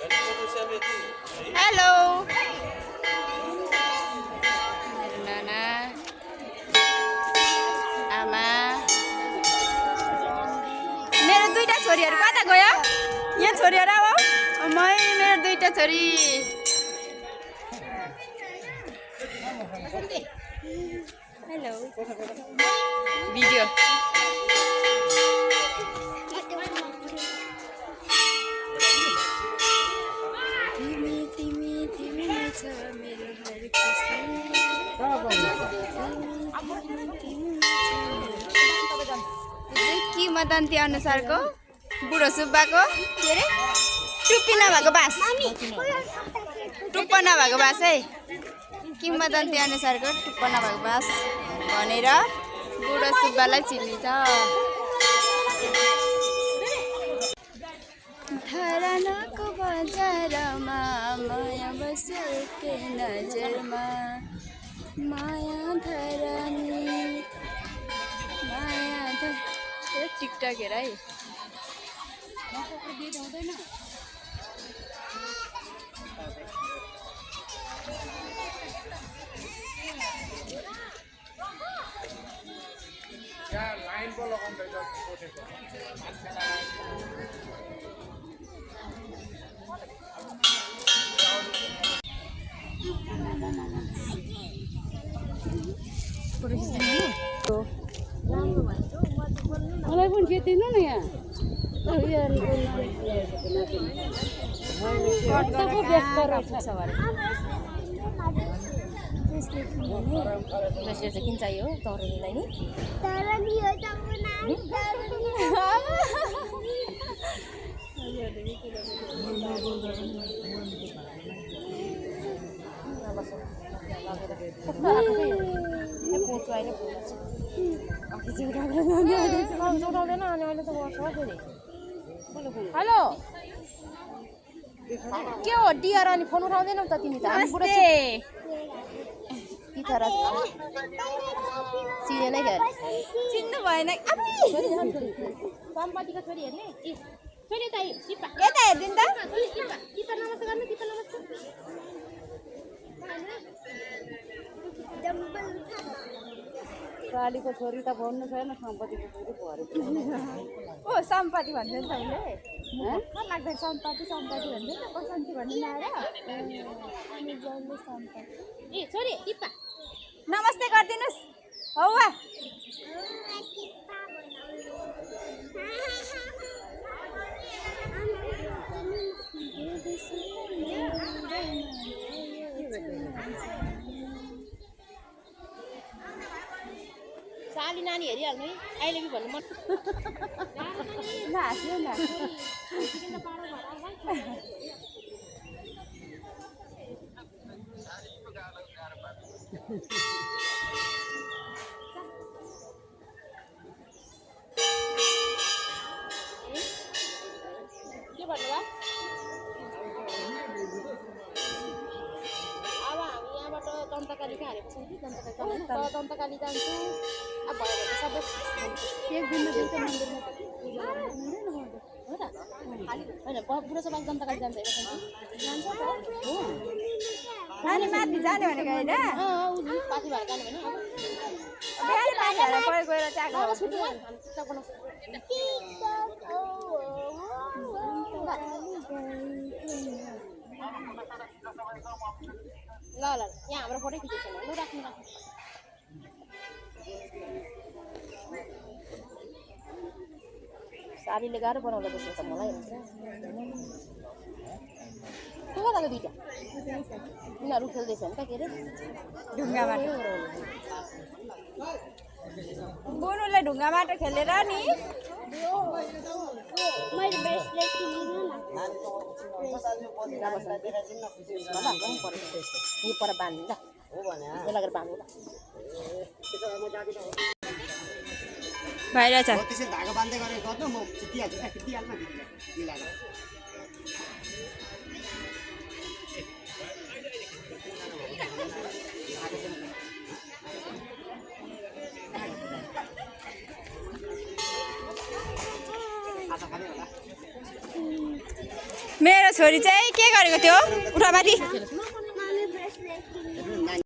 hello नाना आमा मेरो दुईटा छोरीहरु कता गयो यहाँ छोरीहरु आऊ मै मेरो दुईटा छोरी हेलो भिडियो किंवदन्ती अनुसारको बुढो सुब्बाको के अरे टुप्पी नभएको बाँस टुप्प नभएको बाँस है किंवदन्ती अनुसारको टुप्प नभएको बाँस भनेर बुढो सुब्बालाई चिनिन्छ धरानको बजारमा माया बसेको नजरमा माया धरानी माया टिकटक हेर है लाइन को लगाउँदै छ मलाई पनि खेदिनु न यहाँ किन चाहियो तरुनीलाई नि हेलो के हो डियर अनि फोन उठाउँदैनौ त तिमी त चिनेनै घर चिन्नु भएन सम्पत्तिको छोरी हेर्ने छोरी त यता हेर्दिन त नमस्ते गर्नु नमस्ते कालीको छोरी त भन्नु छैन सम्पत्तिको छोरी भरे ओ सम्पत्ति भन्दै नि तपाईँले लाग्दैन सम्पत्ति सम्पत्ति भन्दै त बसन्ती भन्नु नआएर ए छोरी टिप्पा नमस्ते गरिदिनुस् हौवा साली नानी हेरिहाल्नु है अहिले भी भन्नु मन नहाँस्नु न के भन्नुभयो अब हामी यहाँबाट दन्तकाली कहाँ हालेको छौँ कि दन्तकाली जान्छु अब भयो भने सबै एक दिनमा चाहिँ मन्दिरमा हो त होइन बुढो सबै दन्तकाली जान्छ जान्छ त हो पानी माथि जाने भनेको होइन पाथी भएर जाने भने बिहान पानी हालेर परे गएर चाहिँ अब छुट्टी हामी टिकटक बनाउँछ ल यहाँ हाम्रो फोटो खिचेको छैन ल राख्नु साडीले गाह्रो बनाउँदा बसेको त मलाई को कताको दुइटा उनीहरू खेल्दैछ नि त के अरे ढुङ्गाबाट बोनुले ढुङ्गाबाट खेलेर नि मैले ब्रेसलेट किनिदिनु न यो पर बाँध्नु ल यो लगेर बाँध्नु ल बाहिर छ त्यसै धागा बाँध्दै गरेर गर्नु म चितिहाल्छु चितिहाल्न मिलाएर मेरो छोरी चाहिँ के गरेको थियो उठामाथि मम्मी ब्रेसलेट किन्नु